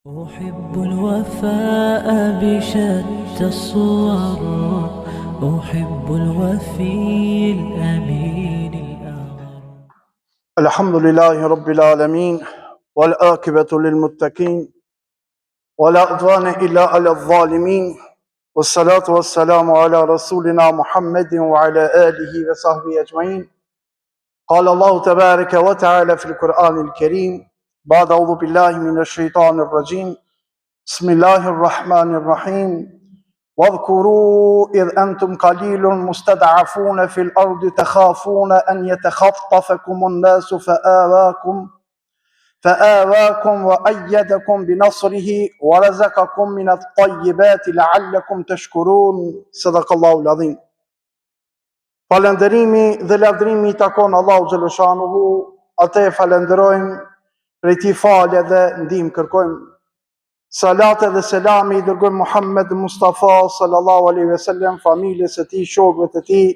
أحب الوفاء بشتى الصور أحب الوفي الأمين الأغر الحمد لله رب العالمين والآكبة للمتقين ولا عدوان إلا على الظالمين والصلاة والسلام على رسولنا محمد وعلى آله وصحبه أجمعين قال الله تبارك وتعالى في القرآن الكريم بعد أعوذ بالله من الشيطان الرجيم بسم الله الرحمن الرحيم واذكروا إذ أنتم قليل مستضعفون في الأرض تخافون أن يتخطفكم الناس فآواكم فآواكم وأيدكم بنصره ورزقكم من الطيبات لعلكم تشكرون صدق الله العظيم Falënderimi dhe lavdërimi i takon Allahut xheleshanuhu, atë e falënderojmë, prej tij falje dhe ndihmë kërkojmë. Salate dhe selami i dërgojmë Muhammed Mustafa sallallahu alaihi wasallam, familjes së tij, shokëve të tij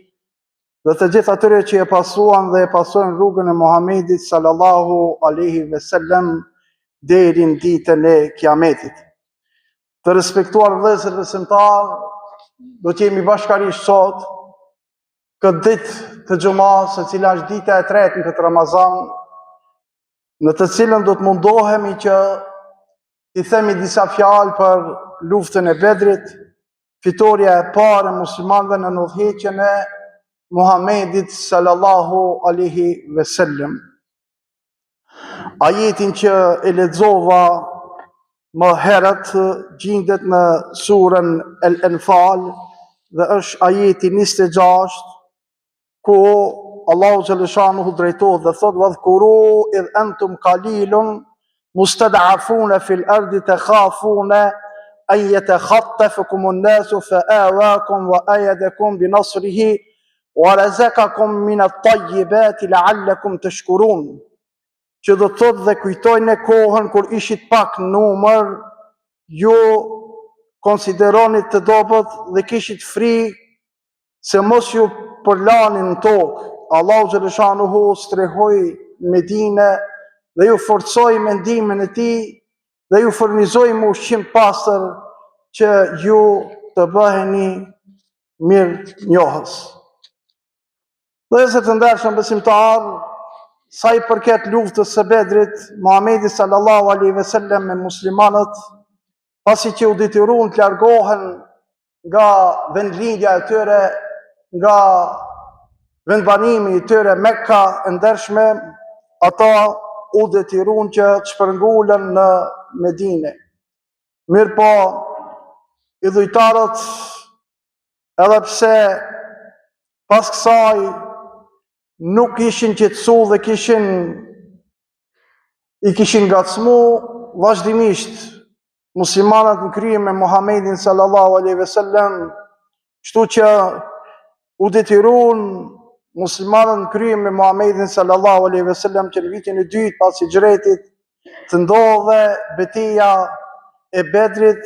dhe të gjithë atyre që e pasuan dhe e pasojnë rrugën e Muhammedit sallallahu alaihi wasallam deri në ditën e Kiametit. Të respektuar vëllezër besimtarë, do të jemi bashkarisht sot këtë ditë të xhumasë, e cila është dita e tretë në këtë Ramazan, në të cilën do të mundohemi që t'i themi disa fjalë për luftën e Bedrit, fitorja e parë e muslimanëve nën udhëheqjen e Muhammedit sallallahu alaihi wasallam. Ajetin që e lexova më herët gjindet në surën El Enfal dhe është ajeti 26 ku Allahu xheleshanuhu drejtohet dhe thotë wadhkuru idh antum qalilun mustad'afuna fil ardi takhafuna an yatakhattafakum an-nasu fa'awakum wa ayadakum bi nasrihi Wa razaqakum min at-tayyibati la'allakum tashkurun. Që do të thotë dhe kujtojne kohën kur ishit pak numër, ju konsideronit të dobët dhe kishit frikë se mos ju përlanin në tokë. Allahu xheleshanuhu ju strehoi në Medine dhe ju forcoi me ndihmën e tij dhe ju furnizoi me ushqim të pastër që ju të bëheni mirënjohës. Vëllezër të ndershëm besimtarë, sa i përket luftës së Bedrit, Muhamedi sallallahu alaihi wasallam me muslimanët, pasi që u detyruan të largohen nga vendlindja e tyre, nga vendbanimi i tyre Mekka e ndershme, ata u detyruan që të shpërngulen në Medinë. Mirëpo, idhujtarët, edhe pse pas kësaj nuk ishin qetësu dhe kishin i kishin ngacmu vazhdimisht muslimanët në krye me Muhammedin sallallahu alaihi wasallam, kështu që u detyrun muslimanët në krye me Muhammedin sallallahu alaihi wasallam që në vitin e dytë pas hixhretit të ndodhë beteja e Bedrit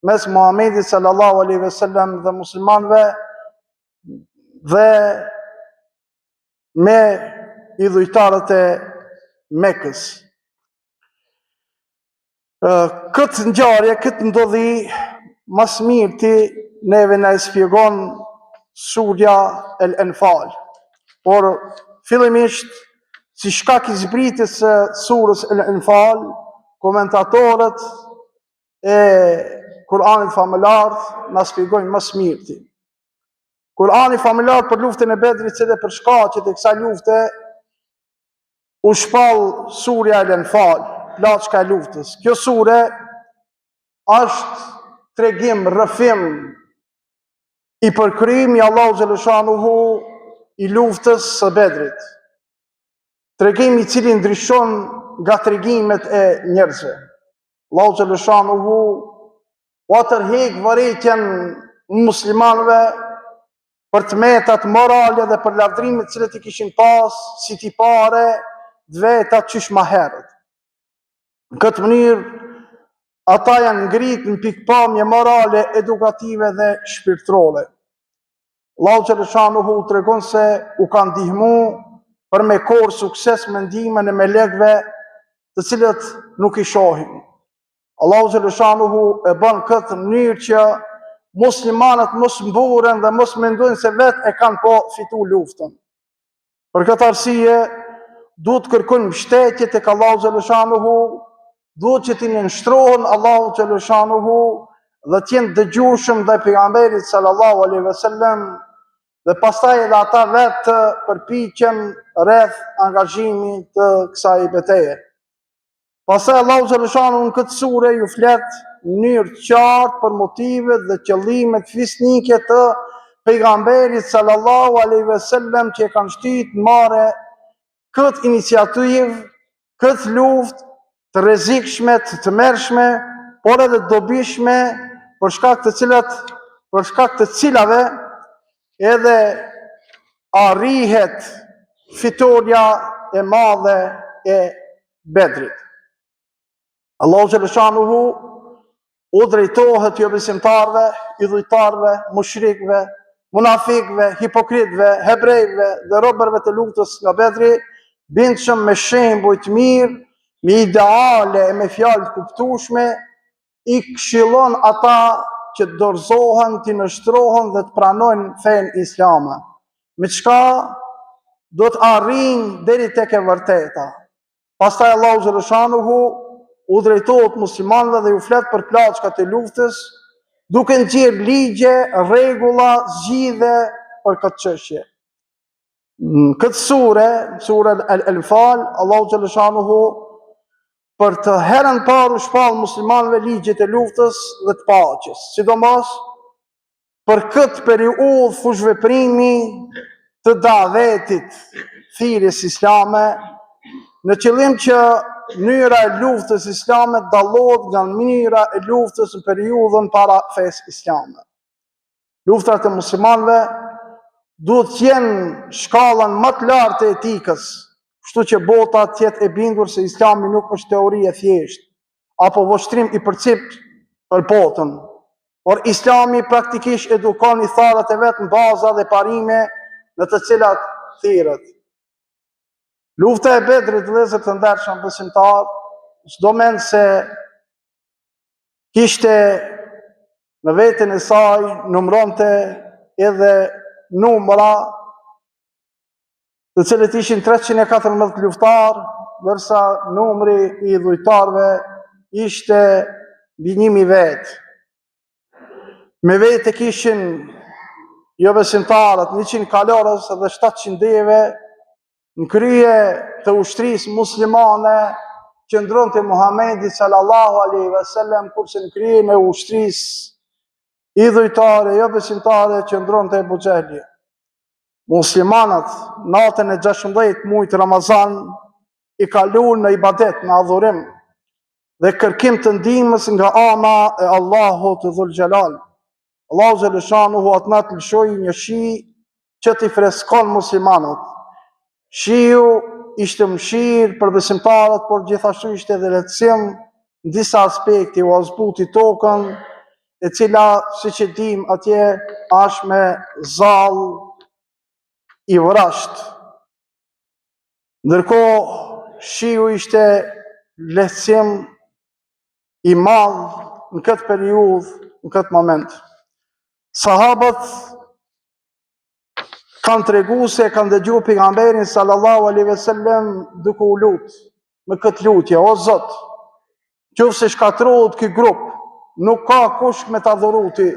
mes Muhammedit sallallahu alaihi wasallam dhe muslimanëve dhe me idhujtarët e Mekës. Këtë ngjarje, këtë ndodhi, ma s'mirti neve na e shpjegon surja El Enfal. Por, fillimisht, si shkak i zbritjes së surës El Enfal, komentatorët e Kur'anit famëlartë na shpjegojnë ma s'mirti. Kur'ani famëlartë për luftën e Bedrit si dhe për shkaqet e kësaj lufte u shpall surja El Enfal, plaçka e luftës. Kjo sure është tregim, rrëfim i përkrym i Allahut xheleshanuhu i luftës së Bedrit. Tregim i cili ndryshon nga tregimet e njerëzve. Allahu xheleshanuhu ua tërheq vërejtjen muslimanëve për të metat morale dhe për lavdrimet të cilët i kishin pas si tipare të veta qysh ma herët. Në këtë mënyrë, ata janë ngrit në pikëpamje morale, edukative dhe shpirtërore. Allahu xheleshanuhu tregon se u ka ndihmu për me korr sukses me ndihmën e melekëve të cilët nuk i shohin. Allahu xheleshanuhu e bën këtë në mënyrë që muslimanët mos mburren dhe mos mendojnë se vetë e kanë po fitu luftën. Për këtë arsye, duhet të kërkojnë mbështetje tek Allahu xheleshanuhu, duhet që t'i nënshtrohen Allahut xheleshanuhu dhe të jenë dëgjueshëm ndaj pejgamberit sallallahu alaihi wasallam dhe pastaj edhe ata vetë të përpiqen rreth angazhimit të kësaj beteje. Pastaj Allahu xheleshanuhu në këtë sure ju flet në mënyrë të qartë për motivet dhe qëllimet fisnike të pejgamberit sallallahu alaihi wasallam që e kanë shti të marrë këtë iniciativë, këtë luftë të rrezikshme, të tmerrshme, por edhe të dobishme për shkak të cilat për shkak të cilave edhe arrihet fitorja e madhe e Bedrit. Allahu xheleshanuhu u drejtohet jobesimtarëve, idhujtarëve, mushrikëve, munafikëve, hipokritëve, hebrejve dhe robërve të luftës nga Bedri, bindshëm me shembuj të mirë, me ideale e me fjalë të kuptueshme, i këshillon ata që të dorëzohen, t'i nënshtrohen dhe të pranojnë fenë islame. Me çka do të arrijnë deri tek e vërteta. Pastaj Allahu xheleshanuhu u drejtohet muslimanëve dhe ju flet për plaçkat e luftës, duke nxjerrë ligje, rregulla, zgjidhje për këtë çështje. Në këtë sure, suren El-Enfal, Allahu xheleshanuhu për të herën parë u shpall muslimanëve ligjet e luftës dhe të paqes, sidomos për këtë periudhë fushëveprimi të davetit, thirrjes islame, në qëllim që mënyra e luftës islame të dallohet nga mënyra e luftës në periudhën para fesë islame. Luftrat e muslimanëve duhet të jenë shkallën më të lartë të etikës, kështu që bota të jetë e bindur se Islami nuk është teori e thjeshtë apo vështrim i përciptë për botën, por Islami praktikisht edukon ithtarët e vet në baza dhe parime në të cilat thirret. Lufta e Bedrit, vëllezër të ndershëm besimtarë, s'do mend se kishte në veten e saj numëronte edhe numra të cilët ishin 314 luftëtarë, ndërsa numri i idhujtarëve ishte mbi 1000 vetë. Me vete kishin jobesimtarët 100 kalorës dhe 700 deve Në krye të ushtrisë muslimane qëndronte Muhamedi sallallahu alaihi wasallam, kurse në krye të ushtrisë idhujtare, jobesimtare qëndronte Ebu Xhehli. Muslimanët natën e 16 muajit Ramazan i kaluan në ibadet, në adhurim dhe kërkim të ndihmës nga ana e Allahut Dhul Xhelal. Allahu xheleshanuhu atë natë lëshoi një shi që t'i freskon muslimanët. Shiu ishte mëshirë për besimtarët, por gjithashtu ishte edhe lehtësim në disa aspekte, ua zbuti tokën, e cila, siç e dimë, atje është me zall i vrazhdë. Ndërkohë, shiu ishte lehtësim i madh në këtë periudhë, në këtë moment. Sahabët kanë tregu se kanë dëgju pejgamberin sallallahu alaihi wasallam duke u lut me këtë lutje, o Zot, qoftë se shkatërrohet ky grup, nuk ka kush me të adhuru ty.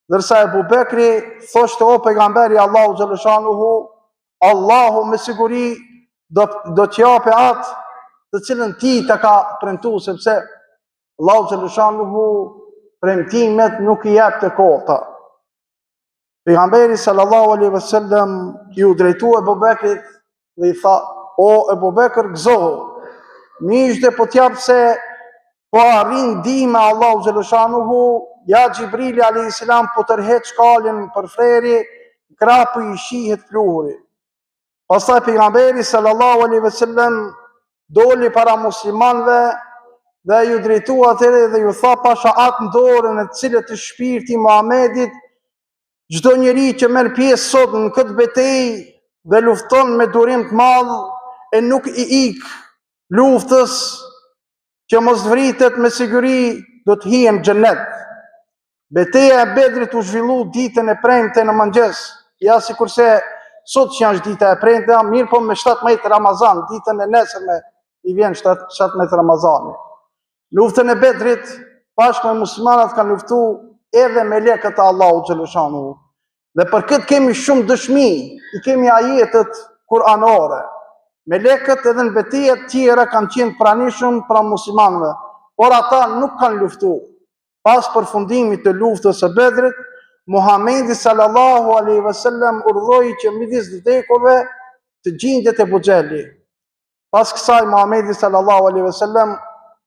Ndërsa Ebu Bekri thoshte o pejgamber i Allahut xheleshanuhu, Allahu me siguri do do të japë atë të cilën ti të ka premtu sepse Allahu xheleshanuhu premtimet nuk i jep të kota. Pejgamberi sallallahu alaihi wasallam iu drejtu Ebu Bekrit dhe i tha, o Ebu Bekër, gëzohu, myzhde po t'jap se po arrin ndihma e Allahut xheleshanuhu, ja Xhibrili a.s. po tërheq kalin për freri, n'krah po i shihet pluhuri. Pastaj pejgamberi sallallahu alaihi wasallam doli para muslimanëve dhe iu drejtua atyre dhe ju tha pasha atë në dorën e të cilit është shpirti i Muhamedit, çdo njeri që merr pjesë sot në këtë betejë dhe lufton me durim të madh e nuk i ik luftës. që mos vritet me siguri do të hijë në xhennet. Beteja e Bedrit u zhvillu ditën e premte në mëngjes, ja sikurse sot që është dita e premte, mirëpo me 17 Ramazan, ditën e nesërme i vjen 17 Ramazani. Luftën e Bedrit, bashkë me muslimanët kanë luftu edhe melekët e Allahut xheleshanuhu. Dhe për këtë kemi shumë dëshmi, i kemi ajetet kuranore. Melekët edhe në betejat tjera kanë qenë pranishëm pranë muslimanëve, por ata nuk kanë luftu. Pas përfundimit të luftës së Bedrit, Muhamedi sallallahu alaihi wasallam urdhëroi që midis të vdekurve të gjindet Ebu Xhehli. Pas kësaj Muhamedi sallallahu alaihi wasallam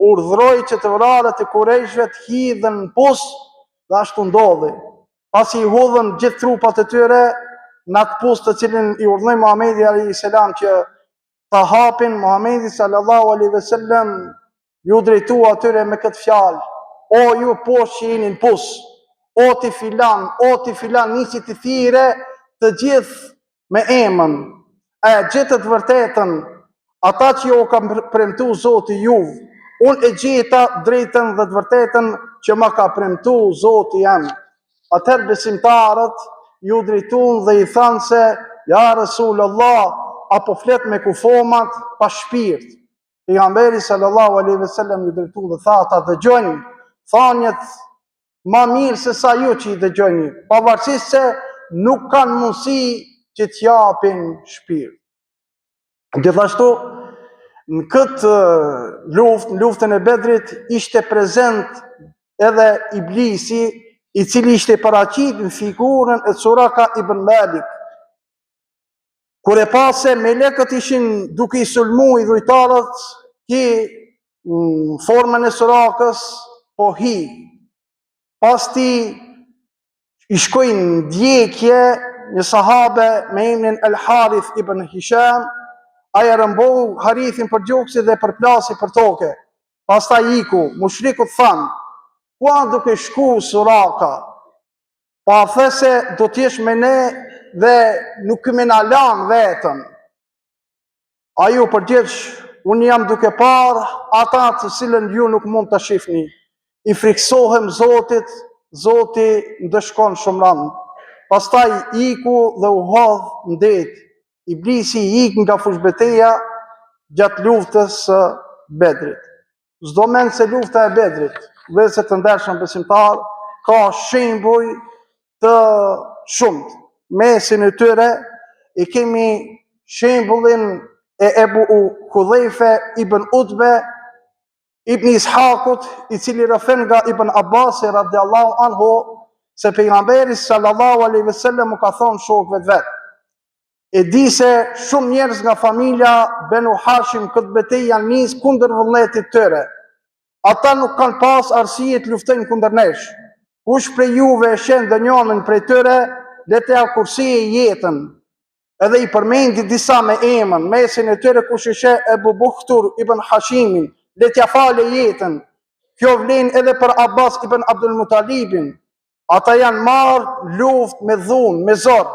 urdhëroi që të vrarët e kurejshëve të hidhen në pus dhe ashtu ndodhi. Pasi i hudhën gjithë trupat e tyre në atë pus të cilin i urdhëroi Muhamedi alaihi salam që ta hapin Muhamedi sallallahu alaihi wasallam iu drejtua atyre me këtë fjalë: O ju poshtë që jeni në pus, o ti filan, o ti filan, nisi t'i thirrë të gjithë me emën, a e gjetët të vërtetën, ata që ju ka premtu Zoti juv, unë e gjeta drejtën dhe të vërtetën që ma ka premtu Zoti jem. Atëherë besimtarët iu drejtun dhe i thanë se, ja Resul Allah, a po flet me kufomat pa shpirt. Pejgamberi sallallahu alaihi wasallam iu drejtu dhe tha, ata dëgjojnë thanjet ma mirë se sa ju që i dëgjoni, pavarësisht se nuk kanë mundësi që t'japin shpirt. Gjithashtu, në këtë luftë, në luftën e Bedrit, ishte prezent edhe Iblisi, i cili ishte paraqit në figurën e Suraka ibn Malik. Kur e pa se melekët ishin duke i sulmu idhujtarët, ky në formën e Surakës, po hi. Pas tij i shkoi në ndjekje një sahabe me emrin El Harith ibn Hisham, ai e rrëmbeu Harithin për gjoksi dhe përplasi për toke. Pastaj iku, mushrikët thanë, ku a duke shku Suraka? Pa the se do t'jesh me ne dhe nuk ke me na lanë vetëm. Ai u përgjigj, unë jam duke parë ata të cilën ju nuk mund të shifni. I frikësohem Zotit, Zoti ndëshkon shumë rëndë. Pastaj iku dhe u hodh në det. Iblisi iku nga fushëbeteja gjatë luftës së Bedrit. S'do mend se lufta e Bedrit, vëllezër të ndershëm besimtarë, ka shembuj të shumtë. Mesin e tyre i kemi shembullin e Ebu Hudhejfe ibn Utbe ibn Ishakut, i cili rrëfen nga Ibn Abbasi radiallahu anhu se pejgamberi sallallahu alaihi wasallam u ka thonë shokëve të vet. E di se shumë njerëz nga familja Benu Hashim këtë betejë janë nis kundër vullnetit tyre. Ata nuk kanë pas arsye të luftojnë kundër nesh. Kush prej juve e sheh ndonjërin prej tyre, le t'ia kursejë jetën. Edhe i përmendi disa me emën, mesin e tyre kush e sheh Ebu Buhtur ibn Hashimin, le t'ia falë jetën. Kjo vlen edhe për Abbas ibn Abdul Mutalibin. Ata janë marrë luftë me dhunë, me zor.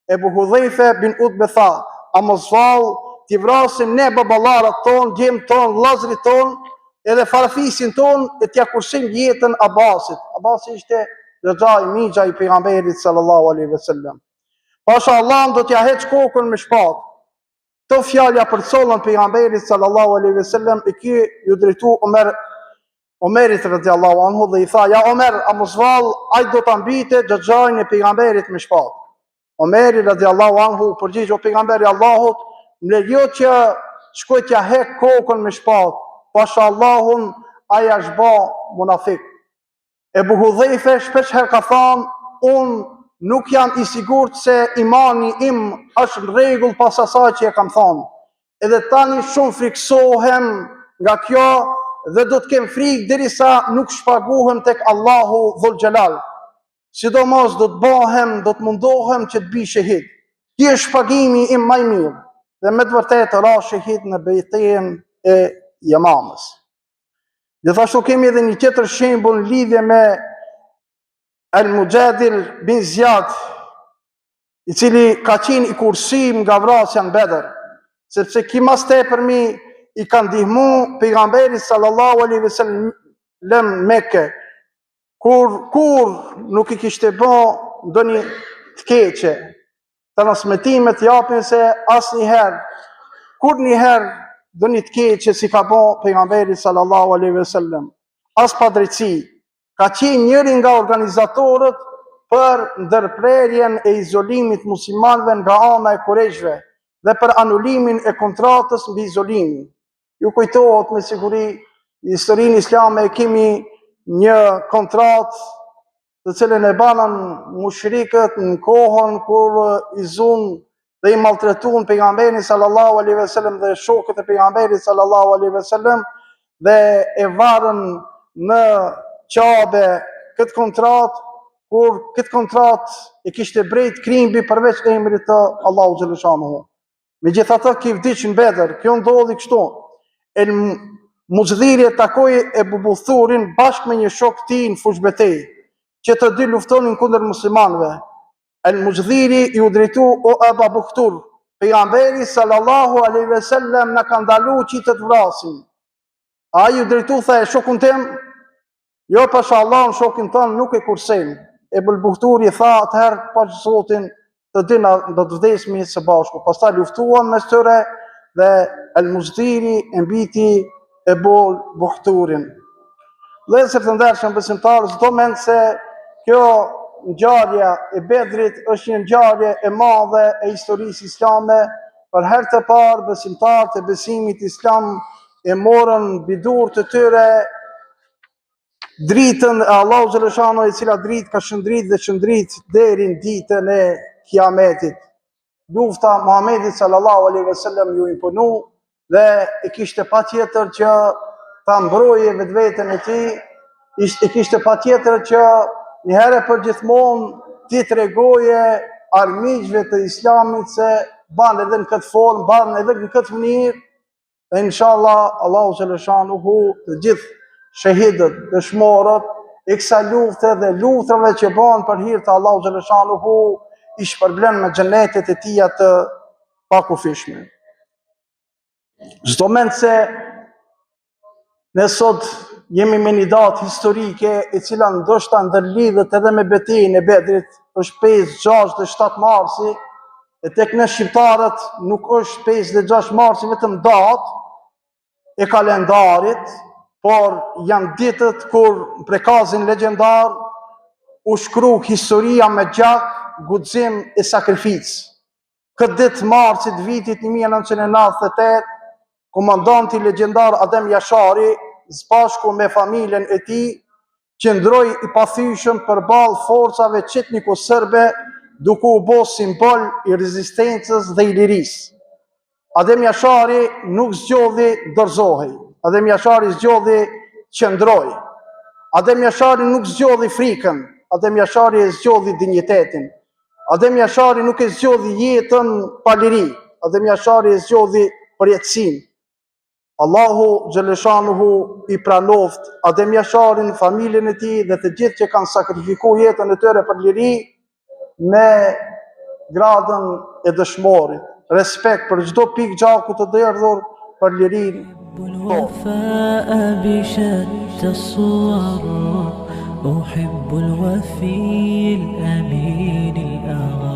Ebu Hudhejfe bin Utbe tha, a mos vallë, t'i vrasim ne baballarët tonë, djemtë tonë, vllazërit tonë, edhe farefisin tonë, e t'ia kursejmë jetën Abbasit. Abbasi ishte xhaxhai, mixha i pejgamberit sallallahu alaihi wasallam. Pasha Allahun do t'ia heq kokën me shpatë. Këto fjalë ia përcollën pejgamberit sallallahu alaihi wasallam e ky iu drejtu Omer Omerit radiallahu anhu dhe i tha ja Omer a mos vallë ai do ta mbite xhaxhain e pejgamberit me shpatë. Omeri radiallahu anhu u përgjigj o pejgamber i Allahut më lejo që shkoj t'ia hek kokën me shpatë. Pasha Allahun ai është ba munafik. Ebu Hudhejfe shpesh herë ka thanë, unë nuk jam i sigurt se imani im është në rregull pas asaj që e kam thanë. Edhe tani shumë frikësohem nga kjo dhe do të kem frikë derisa nuk shpaguhem tek Allahu Dhul Xhelal. Sidomos do të bëhem, do të mundohem që të bij shehid. Ky është shpagimi im më i mirë dhe me të vërtetë ra shehid në betejën e Jemamës. Gjithashtu kemi edhe një tjetër shembull në lidhje me El Mujadil bin Ziyad, i cili ka qenë i kursym nga vrasja në Bedër, sepse ky ma s'tepërmi i ka ndihmu pejgamberit sallallahu alaihi wasallam në Mekë, kur kurrë nuk i kishte bo ndonjë të keqe. Transmetimet japin se asnjëherë, kurrnjëherë ndonjë të keqe s'i ka bo pejgamberit sallallahu alaihi wasallam. As padrejtësi. Ka qenë njëri nga organizatorët për ndërprerjen e izolimit muslimanëve nga ana e kurejshve dhe për anulimin e kontratës mbi izolimin. Ju kujtohet me siguri historinë islame e kemi një kontratë të cilën e banën mushrikët në kohën kur i zunë dhe i maltretun pejgamberin sallallahu alaihi wasallam dhe shokët e pejgamberit sallallahu alaihi wasallam dhe e varën në Qabe këtë kontratë kur këtë kontratë e kishte brejt krimbi përveç emrit të Allahu xheleshanuhu. Megjithatë, ky vdiq në Bedër, kjo ndodhi kështu. El Muzdhiri e takoi Ebu Buhturin bashkë me një shok të tij në fushëbetejë, që të dy luftonin kundër muslimanëve. El Muzdhiri iu drejtu o Eba Buhtur, pejgamberi sallallahu alaihi wasallam na ka ndalu që të të vrasim. Ai iu drejtu tha e shokun tim, Jo pasha Allahun shokin tënd nuk e kursejmë. Ebul Buhturi tha atëherë paç Zotin të dy na do të vdesmi së bashku. Pastaj luftuan mes tyre dhe El Muzdhiri e mbyti Ebul Buhturin. Vëllezër të ndershëm besimtarë, s'do mend se kjo ngjarja e Bedrit është një ngjarje e madhe e historisë islame, për herë të parë besimtarët e besimit islam e morën mbi durë të tyre dritën e Allahu xheleshanuhu e cila dritë ka shndrit dhe shndrit deri në ditën e kiametit. Lufta Muhammedit sallallahu alaihi wasallam iu imponu dhe e kishte patjetër që ta mbrojë vetveten e tij, e kishte patjetër që një herë për gjithmonë t'i tregoje armiqve të islamit se ban edhe në këtë formë, ban edhe në këtë mënyrë, Dhe inshallah Allahu xheleshanuhu të gjithë shehidët, dëshmorët e kësaj lufte dhe luftrave që bëhen për hir të Allahu xheleshanuhu i shpërblen me xhenetet e tija të pakufishme. S'do mend se ne sot jemi me një datë historike e cila ndoshta ndërlidhet edhe me betejën e Bedrit, është 5, 6 dhe 7 marsi, E tek ne shqiptarët nuk është 5 dhe 6 marsi vetëm datë e kalendarit, por janë ditët kur në Prekazin legjendar u shkru historia me gjak, guxim e sakrificë. Këtë ditë marsit vitit 1998, komandanti legjendar Adem Jashari, së bashku me familjen e tij, qëndroi i pathyeshëm përballë forcave çetniko-serbe, duke u bo simbol i rezistencës dhe i lirisë. Adem Jashari nuk zgjodhi dorëzohej. Adem Jashari zgjodhi qëndroi. Adem Jashari nuk zgjodhi frikën. Adem Jashari e zgjodhi dinjitetin. Adem Jashari nuk e zgjodhi jetën pa liri. Adem Jashari e zgjodhi përjetësinë. Allahu xheleshanuhu i pranoftë Adem Jasharin, familjen e tij dhe të gjithë që kanë sakrifiku jetën e tyre për liri me gradën e dëshmorit. Respekt për çdo pikë gjaku të derdhur për lirinë tonë. أحب الوفي الأمين الأغر.